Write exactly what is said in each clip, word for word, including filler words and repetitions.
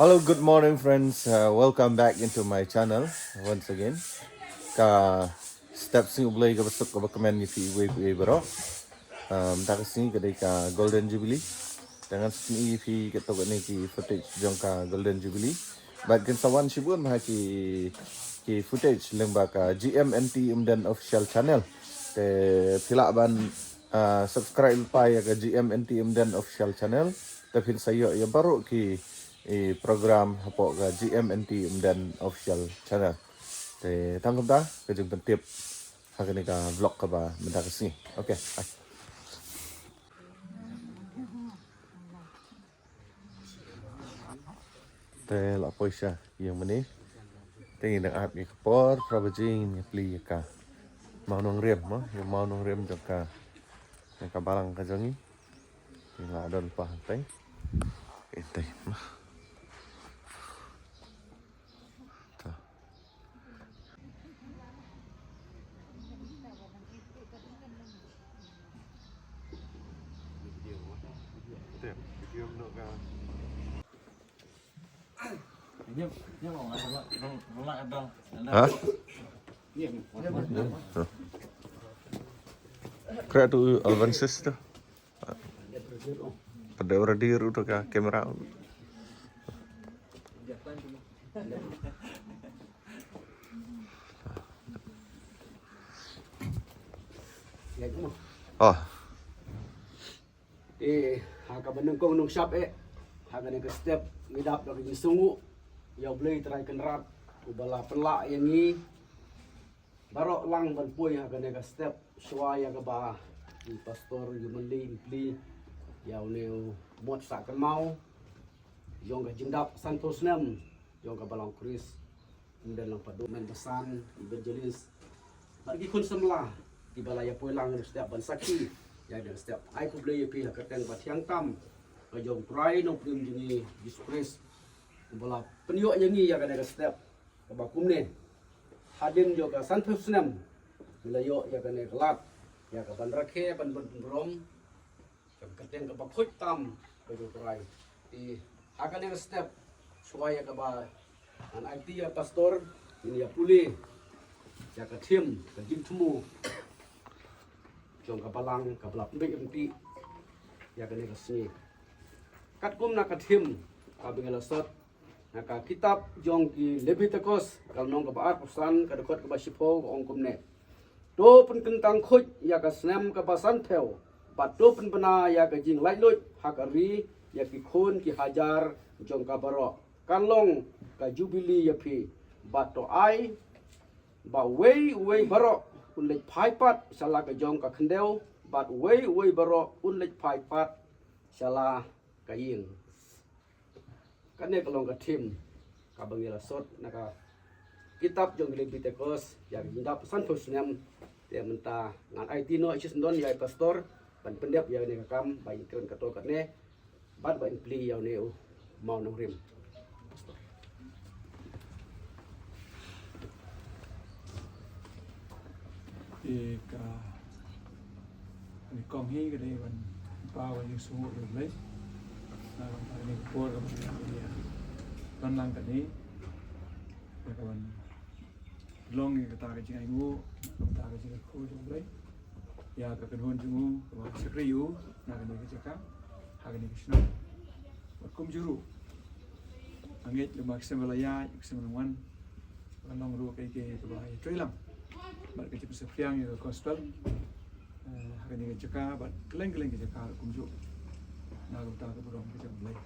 Hello, good morning, friends. Uh, welcome back into my channel once again. Ka step sngi U Blei kaba suk kaba kmen ïa phi iwei pa iwei baroh. Um, mynta ka sngi ka dei ka Golden Jubilee. Te ngan sa pyni ïa phi katto katne ki footage jong ka Golden Jubilee. Bad kin sa wan shibun ha ki, ki footage lyngba ka G M N T Umden Official Channel. Te phi lah ban, ah, subscribe lypa ïa ka G M N T Umden Official Channel. Te phin sa ïoh ïa baroh ki, i, program hapoh ka G M N T Umden Official Channel. Te tang kumta ka jingpyntip ha kane ka vlog kaba mynta ka sngi. Okay, bye. Te la poi sha ïing mane. Te ngi dang ap ïa ka por, phra baje ngin ïa plie ïa ka mawnongrim mo, ïa mawnongrim jong ka, ïa ka balang ka jong ngi. Te la don pa hangtai. Hangtai mo. Ta. Ha? Kra tu Alvin sis tu. Pada orang di ru tu ka kamera. Oh. Te ha kaba nyngkong nyngshap eh, ha kane ka step ngi dap da ka jingsngewnguh ïa U Blei Trai Kynrad uba la pynlah ïa ngi baroh lang ban poi ha kane ka step, shuwa ïa kaba i pastor ïa u mynlei i plie ïa une u mot sah kynmaw jong ka jingdap sanphew snem jong ka Balang Khrist. Umden Langpado, Mem Basan, Evangelist bad ki khun samla kiba la ïa poi lang ha kane ka step ban sakhi ïa kane ka step. Ai khublei ïa phi ha ka kyrteng ba thiang tam ka jong U Trai Nongpynim jong ngi Jisu Khrist uba la pynïoh ïa ngi ïa kane ka step kaba kumne. Hadien jong ka sanphew snem ngi la ïoh ïa kane ka lad ïa ka ban rakhe ban bun pynburom. Ka kyrteng kaba khuid tam ka jong U Trai. Te ha kane ka step, shuwa ïa kaba ngan aiti ïa pastor, ngin ïa pule ïa ka theme, ka jingthmu jong ka balang kaba la pynbeit ryntih ïa kane ka sngi. Katkum na ka theme kaba ngi la sot na ka kitab jong ki Lebitikos, ka lynnong kaba arphew san, ka dkhot kaba shiphew, ka ong kumne. To pynkyntang khuid ïa ka snem kaba sanphew, bad to pynbna ïa ka jinglaitluid ha ka ri ïa ki khun ki hajar jong ka baroh. Kan long ka jubili ïa phi, bad to ai ba uwei uwei baroh un leit phai pat sha la ka jong ka khyndew, bad uwei uwei baroh un leit phai pat sha la ka ïing. Kane ka long ka theme kaba ngi la sot na ka kitab jong ki Lebitikos ïa ka jingdap sanphew snem. Te mynta ngan aiti noh shisyndon ïa i pastor ban pyndep ïa kane ka kam ba in kren kato katne bad ba in plie ïa une u mawnongrim. Te ka nyngkong hi ka dei ban paw ïa ka jingsngewnguh ïa U Blei. Na ka bynta kane ka por kaba ngi ïa don lang kane. Ïa ka ban long ïa kata ka jingainguh, na ka bynta ka jingkyrkhu jong U Blei. Ïa ka kynhun jong u kaba shakri ïa u na kane ka jaka ha kane ka shnong. Bad kumjuh ruh nga ngeit lem bad ka snem ba la ïaid, ka snem ba la wan, ka long ruh kaei kaei kaba ïatreilang bad ka jingpynsaphriang ïa ka gospel, eh, ha kane ka jaka bad kylleng kylleng ki jaka ruh kumjuh. Na ka bynta ka burom ka jong U Blei.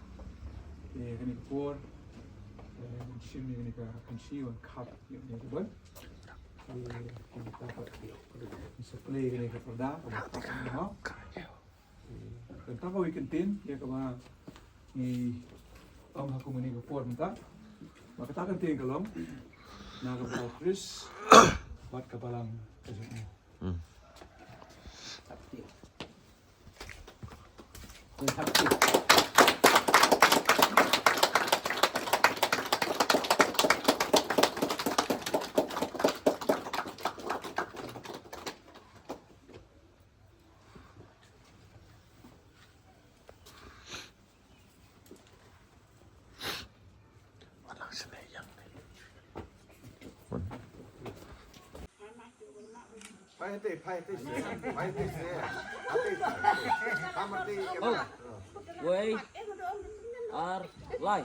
Te kane ka por, eh, ngan shim ïa kane ka kynshi wan khap ïa kane ka bor. Te kane ka por ngan sa play kane ka parda kaba, ha? Te tang kawei ka ktien ïa kaba ngi ong ha kum kane ka por mynta. Ba kata ka ktien ka long, na ka bynta U Khrist bad ka balang ka jong u. Hmm. Wei. Ar. Lai.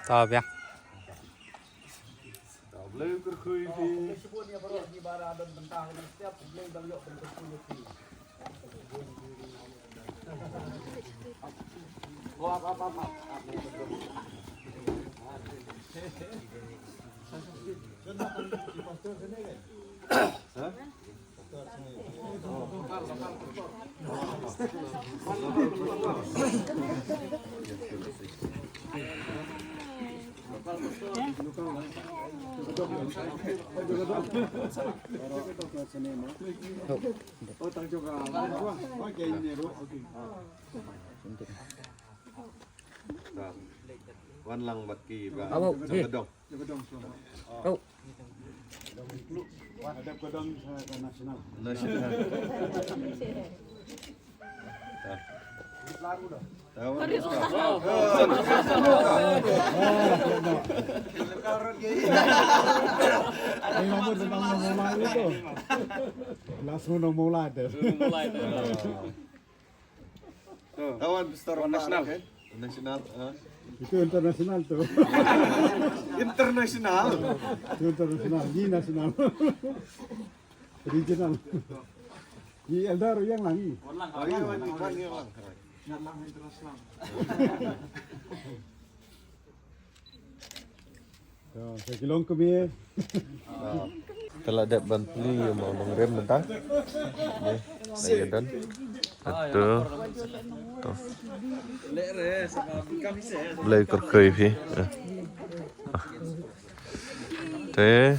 Ta biang. Wan lang bad ki ba. Abo, jong eh. Ka dong. Oh. Hadap ka dong sa ka national. National. Last one of Mola there. Tawan besar national. National, ha? Itu international tu. International. Itu international. Ni national. Regional. Ni elder yang lagi. Wan lang, wan, wan, wan, wan lang. Ngat lang international. Sa ki long kumne. Te la dep ban plie ïa u mawnongrim mynta. Ïa don. Atu. Blei kyrkhu ïa phi. Te.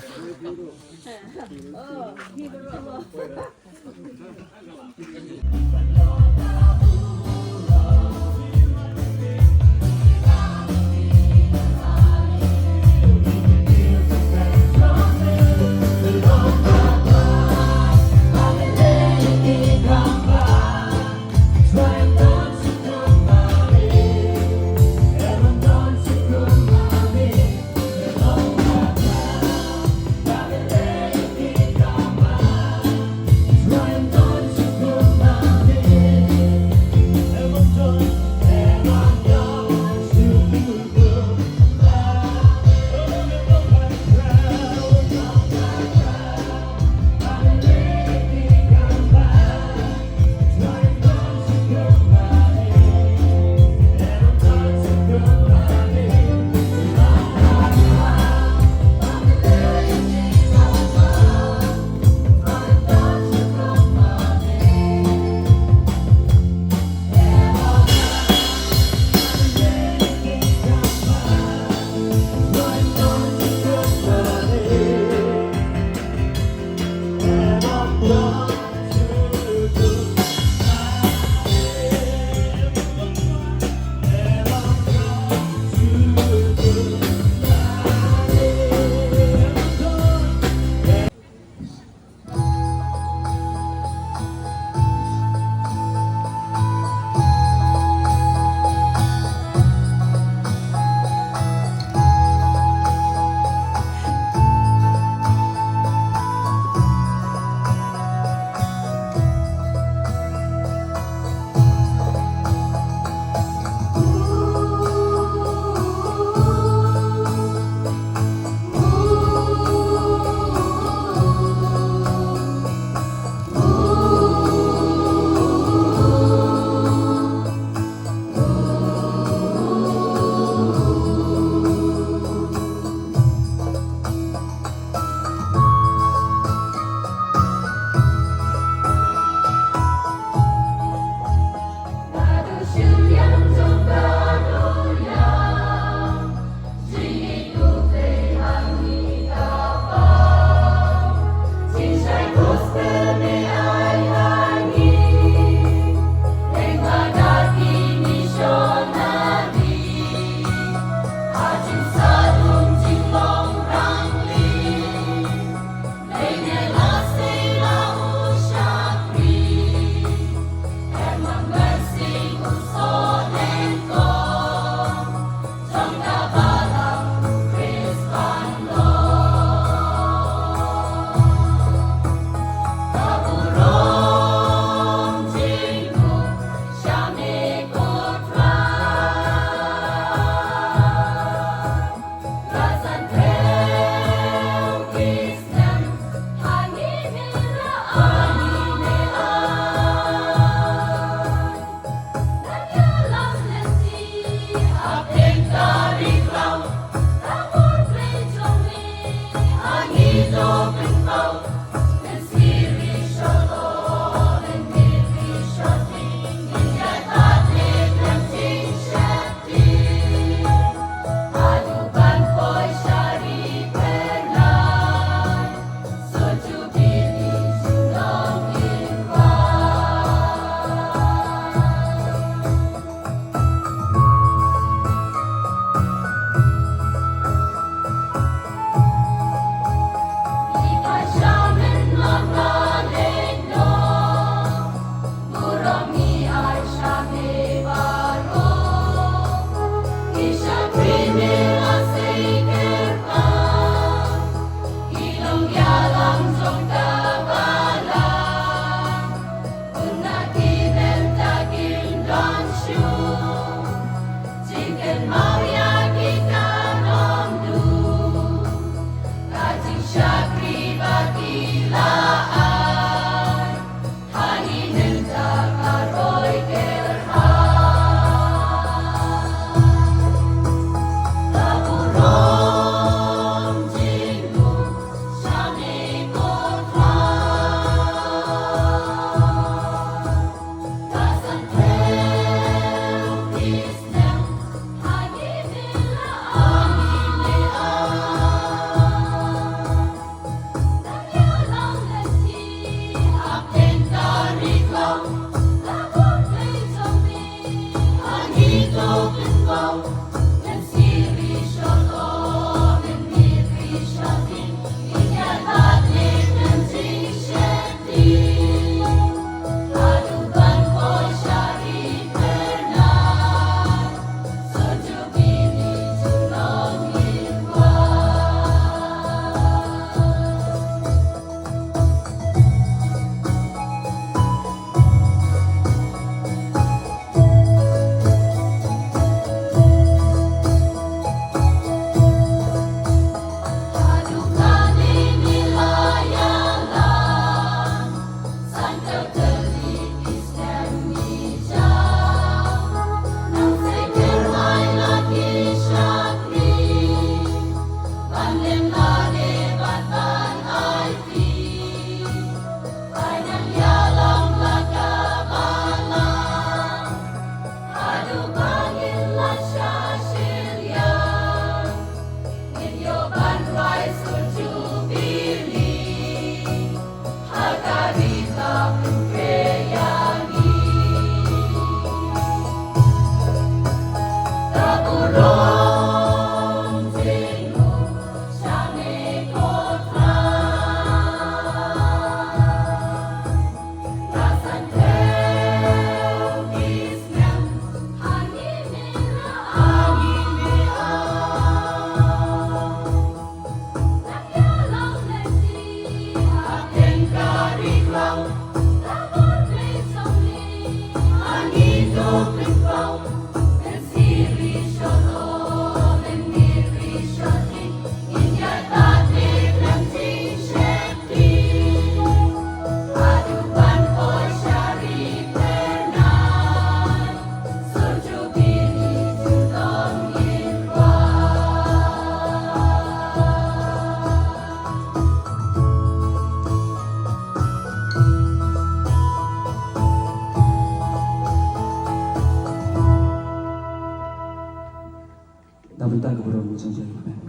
Da bynta ka burom jong U Blei.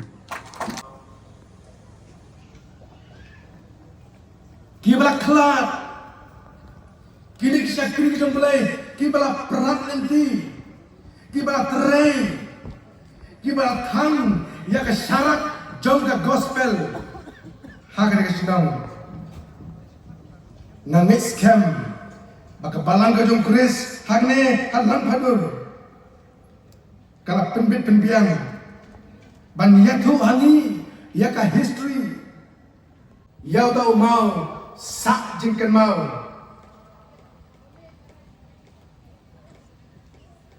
Kiba la khlad, kine ki shakri jong U Blei, kiba la prat lynti, kiba la trei, kiba la thang ïa ka sharak jong ka gospel ha kane ka shnong. Nga ngeit skhem ba ka Balang ka jong U Khrist hangne ha Laitumkhrah ka la pynbit pynbiang ban ïathuh ha ngi ïa ka history, ïa uta u maw sah jingkynmaw,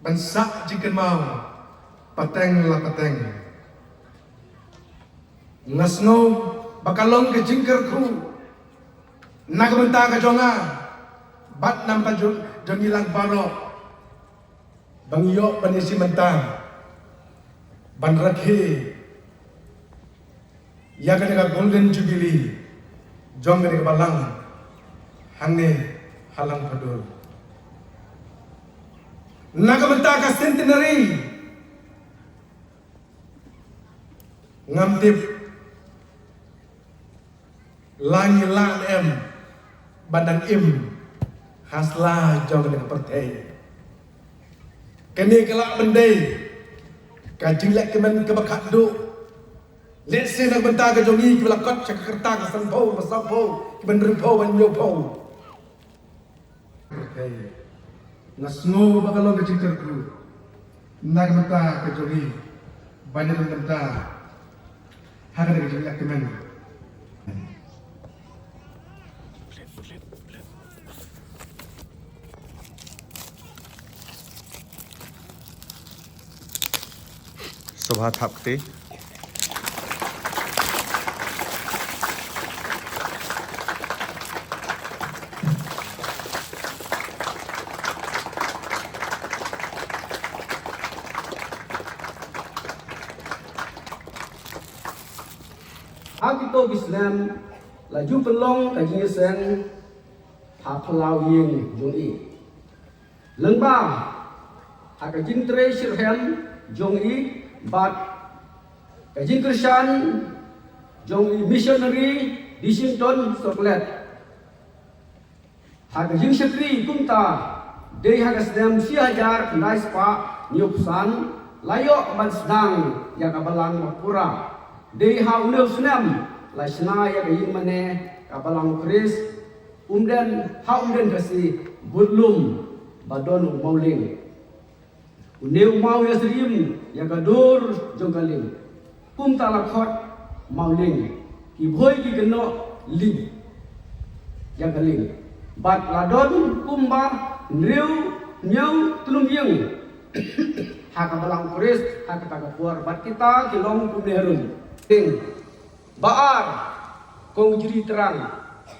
ban sah jingkynmaw pateng la pateng. Nga sngew ba ka long ka jingkyrkhu na ka bynta ka jong nga bad na ka bynta jong ngi lang baroh ba ngi ïoh ban ïashim bynta ban rakhe Ïa kane ka Golden Jubilee jong kane ka balang hangne ha Langpadur. Na ka bynta ka centenary, ngam tip la ngi lah ne em ban dang im ha sla jong kane ka pyrthei. Kane ka lah ban dei ka jinglehkmen kaba khatduh. Lehse na ka bynta ka jong ngi kiba la kot sha ka rta ka sanphew, ba sawphew, kiba hynriewphew, ba hynñiewphew. Okay. Nga sngew ba ka long ka jingkyrkhu na ka bynta ka jong ngi ban ïadon bynta ha kane ka jinglehkmen. Sngewbha thap kti. Ha kito ki snem la ju pynlong ka jingïaseng ha phyllaw ïing jong i. Lyngba ha ka jingtrei shitrhem jong i bad ka jingkyrshan jong i Missionary Dishington Soklet. Ha ka jingshakri kumta, dei ha ka snem shi hajar khyndai spah hynñiewphew san, la ïoh ban sdang ïa ka balang ba pura. Dei ha une u snem la shna ïa ka ïingmane ka Balang Khrist Umden, ha Umden Khasi, Budlum, ba don u mawlieng. Une u maw ïa syriem ïa ka dur jong ka lieng. Kumta la khot Mawlieng, ki bhoi ki kynnoh lieng ïa ka lieng. Bad la don kumba hynriew hynñiew tylli ïing ha ka Balang Khrist ha kata ka por, bad kita ki long kumne harum. Lieng. Ba ar, Kong Jri Trang.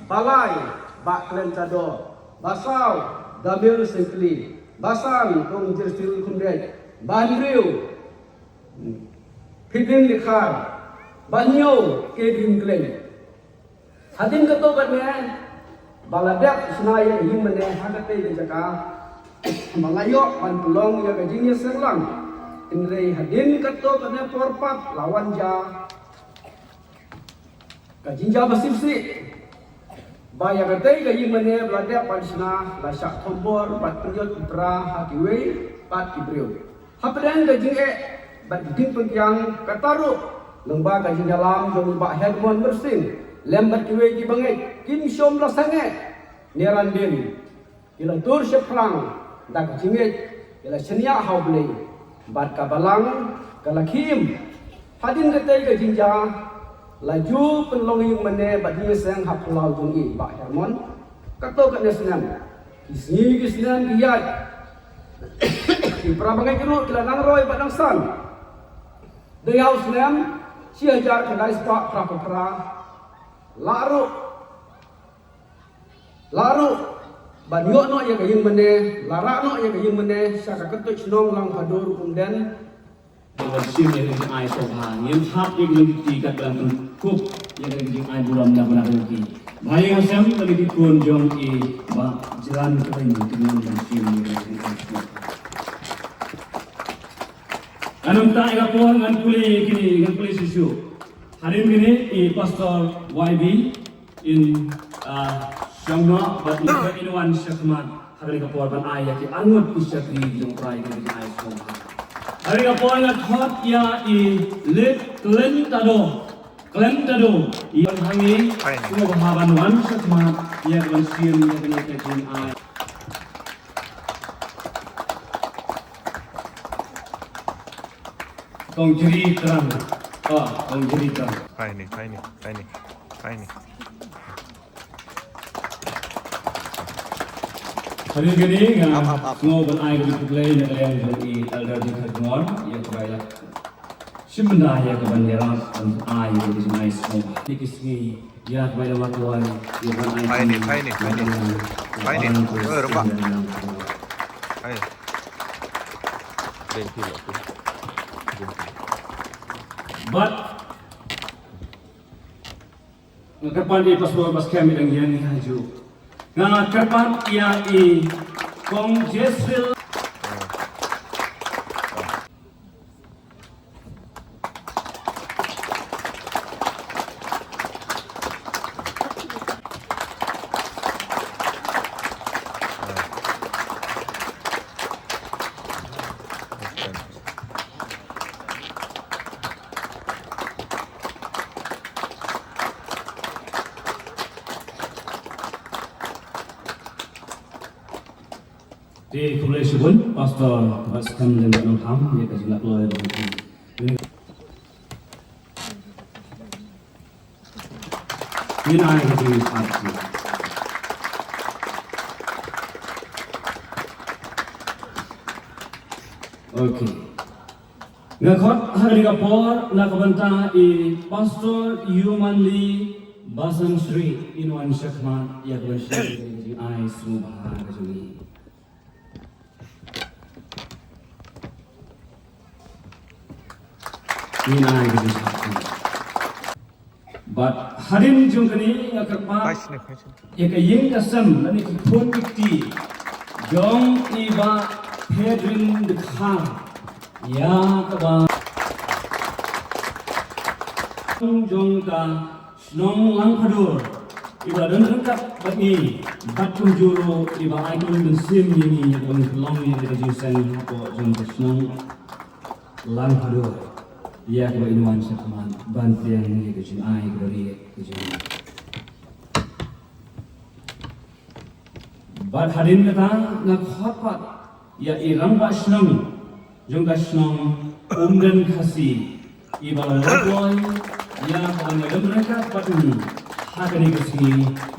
Ba lai, Bah Klen Tado. Ba saw, Damil Sengkli. Ba san, Kong Jersil Khumdeit. Ba hynriew, Phidin Likhar. Ba hynñiew, Edwin Klen. Hadien kato katne ba la dep shna ïa ka ïingmane ha katei ka jaka, ba la ïoh ban pynlong ïa ka jingïaseng lang. Hynrei hadien kato katne por pat la wan jia ka jingjia ba sipsih, ba ïa katei ka ïingmane ba la dep ban shna la shah thombor bad pynïoh ki pra ha kiwei pat ki briew. Hapdeng ka jingeh bad ka jingpynkhiang, kata ruh lyngba ka jingïalam jong i Bah Hermon Myrsing lem bad kiwei ki bangeit, kim shym la sangeh ne ran dien. Ki la tur shaphrang da ka jingngeit, ki la shaniah ha U Blei, bad ka balang ka la khie im. Hadien katei ka jingjia la ju pynlong ïingmane bad ïing seng ha phyllaw jong i Bah Hermon. Kato katne snem, ki sngi ki snem ki ïaid, ki para bangeit ruh ki la nang roi bad nang san. Dei ha u snem shi hajar khyndai spah phra phew phra, la ruh La ruh ban ïoh noh ïa ka ïingmane, la rah noh ïa ka ïingmane sha ka kyntoit shnong Langpadur Umden. Ban shim ïa ka jingai sngewbha, ngin hap ïa ka lynti kat ban pynkup ïa ka jingai burom na bynta ki. Ba ïa ka sem ka lynti khun jong i Bah Jlan Kren, ki ngan ban shim ïa ka jingai sngewbha. Ngan ym ktah ïa ka por, ngan pule kine, ngan pule shuh shuh. Hadien kine i Pastor Y B in, ah, shong noh bad in, in wan shakhmat ha kane ka por ban ai ïa ki arngut ki shakri jong U Trai, ki jingai sngewbha. Ha kane ka por nga khot ïa i Late Klen Tado. Klen Tado, ïa hangne, sngewbha ban wan shakhmat ïa ka ban shim ïa kane ka jingai. Kong Jri Trang. Ah, Kong Jri Trang. Phai ni, phai ni, phai ni, phai ni. Hari kane nga, ap, ap, ap, sngew ban ai ka jingkhublei na ka liang jong i Elder Dkhar Ngor, ïa kaba ïa shim bynta ïa ka ban ïarap ban ai ïa ka jingai sngewbha. Ïa ki sngi Ïa, bai da wat wan, ïa, wan ai. Phai ni, phai ni, phai ni. Phai ni. Eh, rubak. Phai. Bad Nga kyrpad ïa i Pastor Baskem ïa dang ïeng ha ju. Nga kyrpad ïa i Kong Jesril. Te khublei shibun, Pastor Baskem Lyngdoh Nongham, ïa ka jingleh kloi ba ngin ai ka jingpynpaw. Okay. Nga khot ha kane ka por na ka bynta i Pastor Yumanli Basang Sri, in wan shakhmat ïa ka ban shim ka jingai sngewbha ka jong ngi. Ngin ai ka jingshakri. Bad hadien jong kane nga kyrpad ïa ka ïing ka sem lane ki khun ki kti jong i Bah Pedrin Dkhar ïa kaba jong ka shnong Langphadur, iba don ryngkat bad ngi, bad kumjuh ruh iba ai kyrdan mynsiem ïa ngi ban pynlong ïa ka jingseng hapoh jong ka shnong Langphadur. Ïa kaba in wan shakhmat ban pdiang ïa ka jingai kaba rieh ka jong ngi. Bad hadien kata nga khot pat ïa i rangbah shnong jong ka shnong Umden Khasi, iba la leh ïa ka ban ïadon ryngkat bad ngi ha kane ka sngi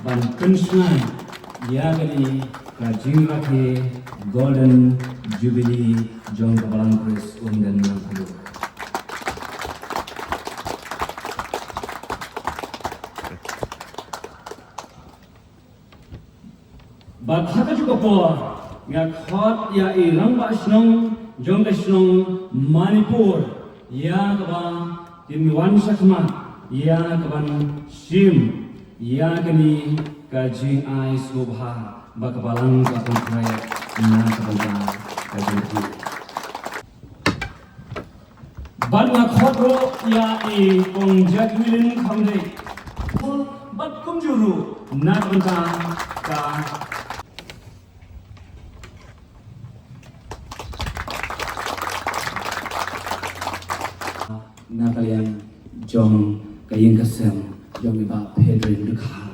ban pynshai ïa kane ka jingrakhe Golden Jubilee jong ka Balang Khrist Umden Langphadur. Bad ha kajuh ka por nga khot ïa i rangbah shnong jong ka shnong Manipur ïa kaba kin wan shakhmat ïa kaban shim ïa kane ka jingai sngewbha ba ka Balang ka pynkhraw na ka bynta ka jong ngi. Bad nga khot ruh ïa i Kong Jacqueline Khamdei bad kumjuh ruh na ka bynta ka na ka liang jong ka ïing ka sem jong i Bah Pedrin Dkhar.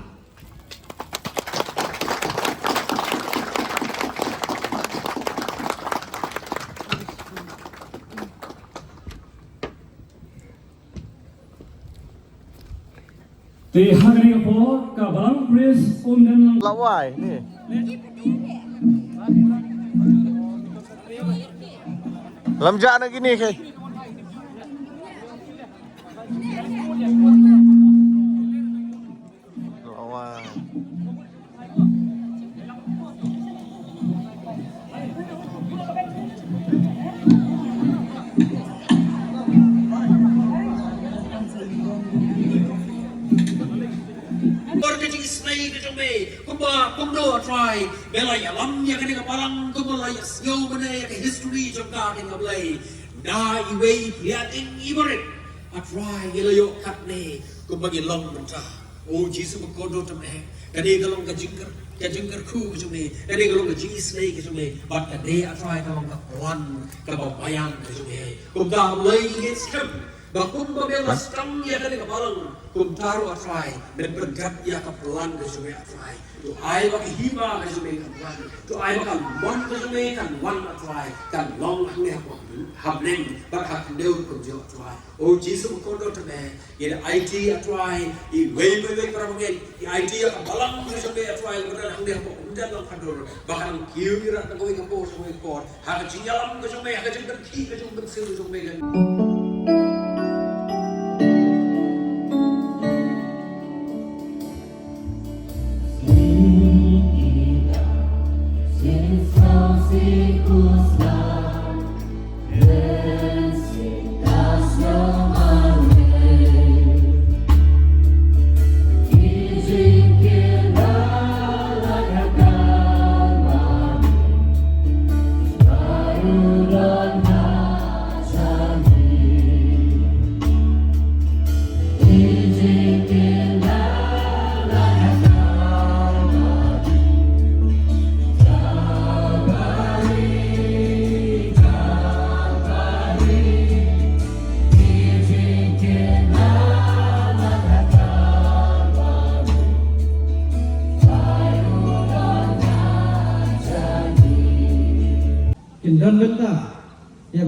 Te ha kane ka por ka Balang Khrist Umden Lang- Lawai ni. Lam ja na kine kai. Lawai. Bor ka jingisynei ka jong me, kumba kumno A Trai me la ïalam ïa kane ka balang, kumba la ïasngew mynne ïa ka history jong ka, kane ka Blei. Na iwei i pliang ïing i barit, A Trai ngi la ïoh katne kumba ngi long mynta. O Jisu ba kordor tam eh, kane ka long ka jingkyrkhu ka jong me, kane ka long ka jingisynei ka jong me, bad kane A Trai ka long ka plan kaba biang ka jong me. Kumta A Blei ngi ngeit skhem ba kumba me la sdang ïa kane ka balang, kumta ruh A Trai men pynjot ïa ka plan ka jong me A Trai. To ai ba ka hima ka jong me kan wan, to ai ba ka mon ka jong me kan wan A Trai, kan long hangne ha bneng bad ha khyndew kumjuh A Trai. O Jisu ba kordor tam eh, ïa ka aiti A Trai, iwei pa iwei para bangeit, ïa ka aiti ïa ka balang ka jong me A Trai, kaba don hangne hapoh Umden Langphadur, ba kan kiew ïa ka kawei ka por sha kawei ka por, ha ka jingïalam ka jong me, ha ka jingpynkhreh ka jong me, ka jong me kan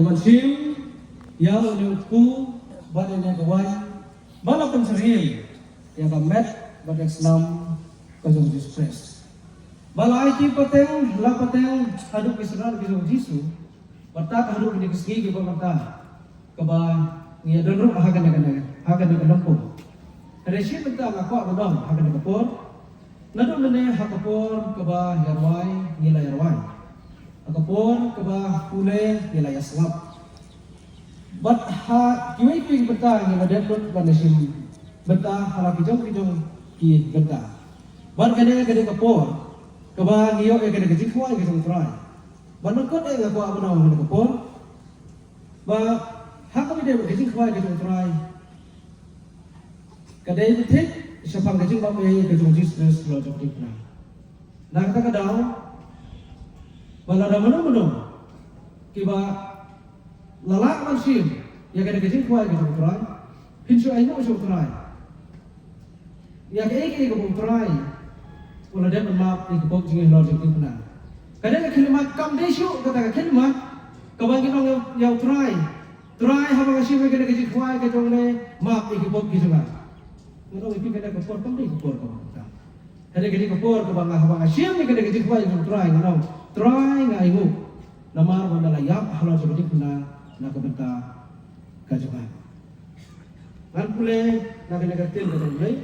Ban shim ïa une u kpu bad ïa une ka waiñ, ba la pynsyriem ïa ka met bad ïa ka snam ka jong u Jisu Khrist. Ba la ai ki pateng la pateng haduh ki synran ki jong u Jisu, bad tad haduh kine ki sngi kiba mynta, kaba ngi ïa don ruh ha kane kane, ha kane ka lympung. Hynrei shi bynta nga kwah ban ong ha kane ka por, naduh mynne ha ka por kaba ïa rwai ngi la ïa rwai, ha ka por kaba pule ngi la ïa sngap, bad ha kiwei kiwei ki bynta ngi la dep lut ban ïa shim bynta ha la ki jong ki jong ki bynta. Bad kane kane ka por kaba ngi ïoh ïa kane ka jingkhawai ka jong u Trai. Bad nyngkong eh nga kwah ban ong ha kane ka por ba ha kaba ïadei bad ka jingkhawai ka jong u Trai, ka dei ba thik shaphang ka jingmap ei ka jong u Jisu Khrist halor jong ka diengphna. Na kata ka daw, ba lada mano mano kiba la lah ban shim ïa kane ka jingkhawai ka jong u Trai, phin shu ainguh sha u Trai ïa kaei kaei kaba u Trai u la dep ban map ïa ki pop jong ngi halor jong ka diengphna. Ka dei ka khyllipmat, kam dei shuh kata ka khyllipmat kaba ngin ong ïa u Trai, Trai, haba nga shim ïa kane ka jingkhawai ka jong me, map ïa ki pop ki jong nga. Ngan ong ïa phi, kane ka por kam dei ka por kaba kumta. Ka dei, ka dei ka por kaba nga, haba nga shim ïa kane ka jingkhawai jong u Trai, ngan ong, Trai, nga ainguh, namar ba me la ïap halor jong ka diengphna na ka bynta ka jong nga. Ngan pule na kane ka ktien ka jong U Blei,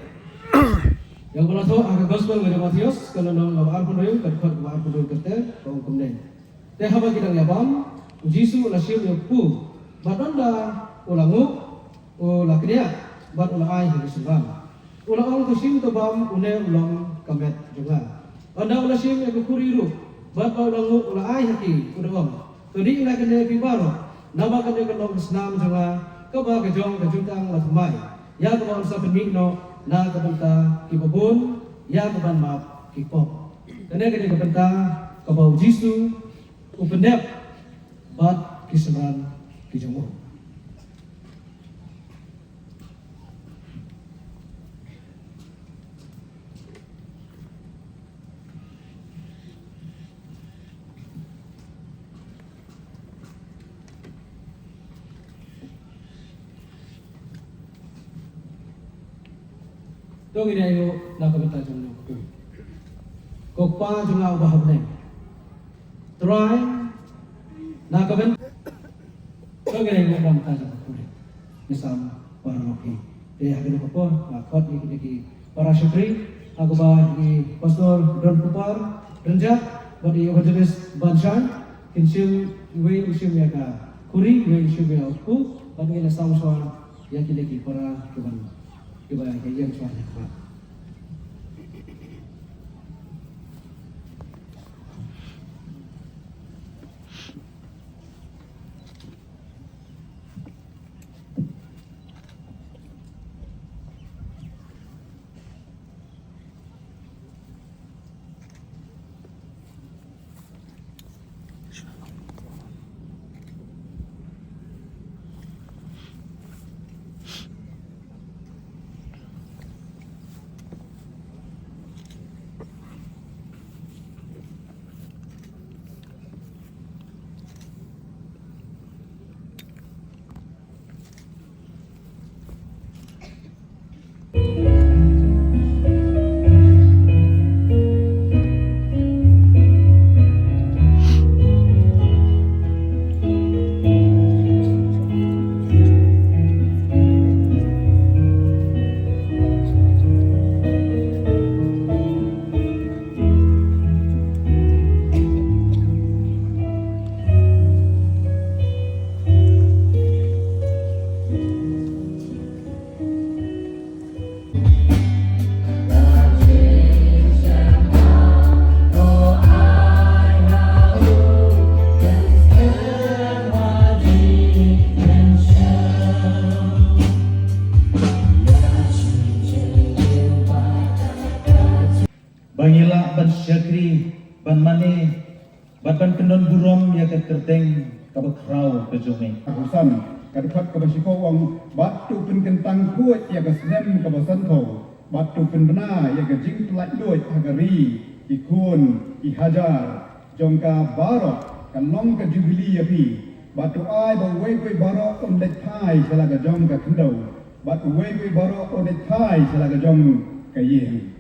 ïa kaba la thoh ha ka Gospel ka jong u Mathaios, ka lynnong kaba arphew hynriew, ka dkhot kaba arphew hynriew ka ter, ka ong kumne: Te haba ki dang ïa bam, u Jisu u la shim ïa u kpu, bad ynda u la nguh, u la kniah bad u la ai ha ki synran. U la ong, To shim, to bam, une u long ka met jong nga. Ynda u la shim ïa ka khuri ruh bad ba u la nguh, u la ai ha ki, u da ong, To dih na kane phi baroh, naba kane ka long ka snam jong nga, kaba ka jong ka jutang la thymmai, ïa kaba yn sa pynmih noh na ka bynta kiba bun ïa ka ban map ki pop. Kane ka dei ka bynta kaba u Jisu u pyndep bad ki synran ki jong u. To ngin ïa ïoh na ka bynta jong u Kpa. Ko Kpa jong nga uba ha bneng. Trai, na ka bynta, to ngin ïa ïoh na ka bynta jong u Kpa. Ngi sam para lok hi. Te ha kane ka por nga khot ïa kine ki para shakri, ha kaba i Pastor Don Kupar Rynjah bad i Evangelist Banshai kin shim, iwei u shim ïa ka khuri, iwei u shim ïa u kpu, bad ngin ïa sam shuwa ïa kine ki para kiban, kiba ïa ïeng shuwa ïa ka. Ba ngi lah ban shakri, ban mane, bad ban kyndon burom ïa ka kyrteng kaba khraw ka jong me. Ka Hosan, ka dkhot kaba shiphew ong, bad to pynkyntang khuid ïa ka snem kaba sanphew, bad to pynbna ïa ka jingpyllait luid ha ka ri, ki khun ki hajar jong ka baroh, kan long ka jubili ïa phi, Bad to ai ba uwei uwei baroh un leit phai sha la ka jong ka khyndew, bad uwei uwei baroh un leit phai sha la ka jong ka ïing.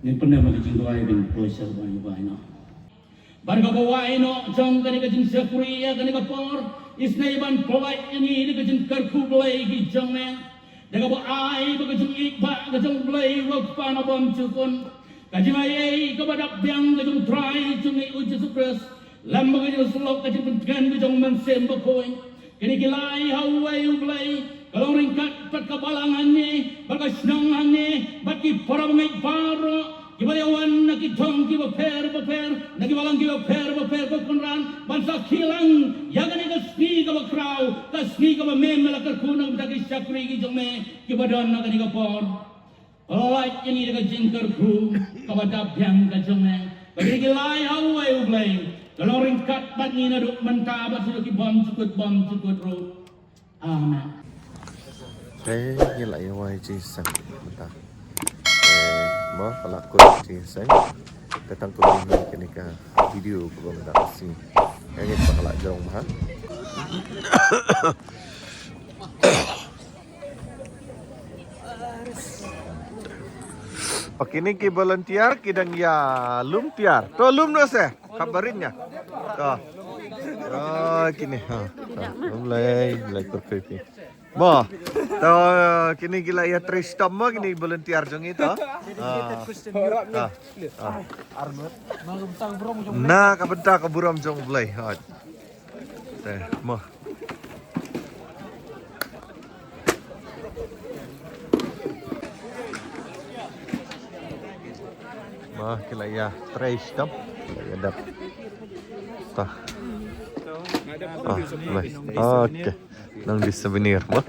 Ngin pyndem ïa ka jingduwai ban poi sha ka bai bai noh. Bad kaba wai noh jong kane ka jingshakri ïa kane ka por, isynei ban pynlait ïa ngi da ka jingkyrkhu Blei ki jong me. Da kaba ai ba ka jingïeit ba ka jong Blei u Kpa na bymjukut, ka jingaiei kaba dap biang ka jong Trai jong ngi u Jisu Khrist, lem bad ka jingsyllok ka jingpyntngen ka jong u Mynsiem Bakhuid. Kine ki lai ha uwei u Blei, ka long ryngkat bad ka balang hangne, bad ka shnong hangne, bad ki para bangeit baroh kiba la wan na ki thong kiba pher bapher, na ki balang kiba pher bapher, ko Kynrad, ban sakhi lang ïa kane ka sngi kaba khraw, ka sngi kaba me me la kyrkhu na ka bynta ki shakri ki jong me kiba don ha kane ka por. Pynlait ïa ngi da ka jingkyrkhu kaba dap biang ka jong me. Ba kine ki lai ha uwei u Blei, ka long ryngkat bad ngi naduh mynta bad shaduh ki bymjukut bymjukut ruh. Amen. Te ngi la ïa wai jingïaseng mynta. Te mo ka la kut jingïaseng. Te tang kumne hi kane ka video kaba mynta ka sngi. Ïa ngi ba ka la jrong bha. Ba kine ki volunteer ki dang ïa lum tiar. To lum noh se. Khabarin ïa. To. Oh, kine. Ha. To. Lum lai, lai perfect. Mo. To kine ki la ïa trei stom mo kine volunteer jong ngi to. Ha. Ha. Ha. Na ka bynta ka burom jong u Blei. Ha. Te mo. Mo ki la ïa trei stom. Ki la ïa dap. Ta. Ah, mo. Okay. Nang di souvenir mo.